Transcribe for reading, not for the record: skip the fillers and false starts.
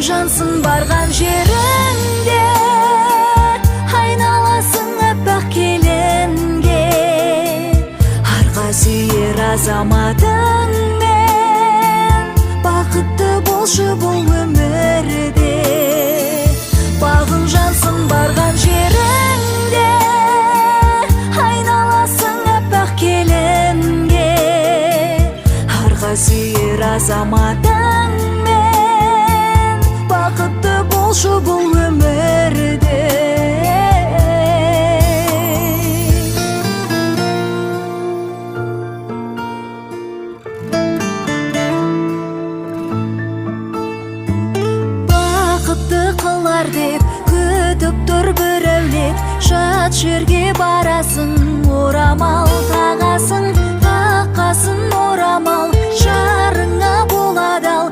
Жансын барған жеріңде, айналасың аппақ келінге. Арқа сүйер азаматыңмен, бақытты болшы бұл өмірде. Бағың жансын барған жеріңде, айналасың аппақ келінге. Арқа сүйер азаматыңмен, бақытты болшы бұл өмірде. Бақытты қылар деп күтіп тұр бір әулет. Жат жерге барасың, орамал тағасың, таққасын орамал, жарыңа болады ал.